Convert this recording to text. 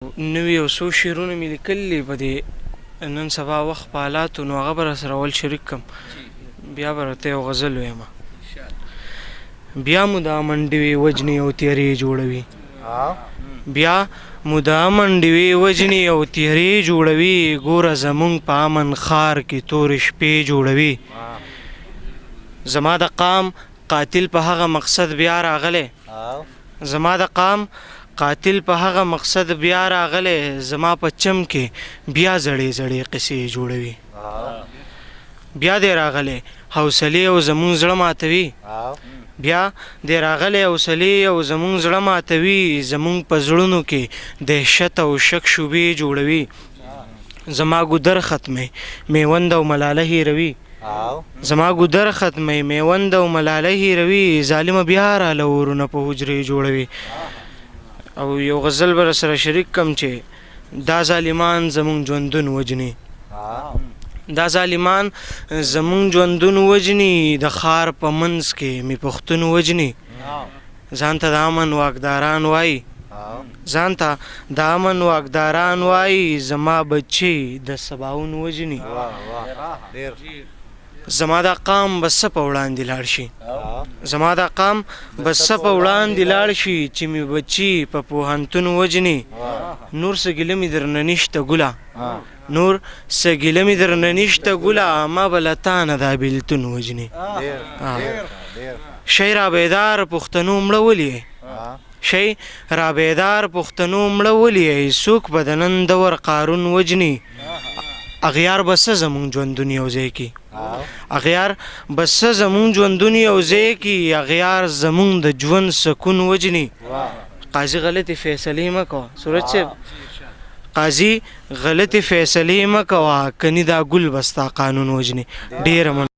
نوي یو څو شعرونه مې لیکلي په دې نن سبا وخت په حالاتو، نو هغه به راسره اول شریک کم، بیا به راته یو غزل ویم. بیا مو د امن ډیوې وجني او تیارې جوړوي، بیا مو د امن ډیوې وجني او تیارې جوړوي، ګوره زمونږ په امن ښار کې تورې شپې جوړوي. زما د قام قاتل په هغه مقصد بیا راغلی، زما د قام قاتل په هغه مقصد بیا راغلی، زما په چم کې بیا زړې زړې قصې جوړوي. بیا دی راغلی حوصلې او زمونږ زړه ماتوي، بیا دی راغلی حوصلې او زمونږ زړه ماتوي، زمونږ په زړونو کې دهشت او شک شوبې جوړوي. زما ګودر ختمې میوند او ملاله هیروي، زما ګودر ختمې میوند او ملاله هیروي، ظالمه بیا راله اورونه په حجرې جوړوي. او یو غزل به سره شریک کم چې دا ظالمان زمونږ ژوندون وجني، دا ظالمان زمونږ ژوندون وجني، د ښار په منځ کې مې پښتون وجني. ځان ته د امن واکداران وایي، ځان ته د امن واکداران وایي، زما بچي د سباون وجني. زما دا قام به څه په وړاندې لاړ شي، زما دا قام به څه په وړاندې لاړ شي، چې مې بچي په پوهنتون وجني. نور څه ګیله مې درنه نشته ګله، نور څه ګیله مې درنه نشته ګله، ما به له تا نه دا بېلتون وجني. شی را بیدار پښتنو مړه ولي، شی را بیدار پښتنو مړه ولي، څوک به د نن دور قارون وجني. اغیار به څه زمونږ ژوندون یو ځای کی، اغیار به څه زمونږ ژوندون یو ځای کی، اغیار زمونږ د ژوند سکون وجني. قاضي غلطې فیصلې مه کوه سورج صاحب، قاضي غلطې فیصلې مه کوه، کني دا ګل به ستا قانون وجني. ډېره مننه.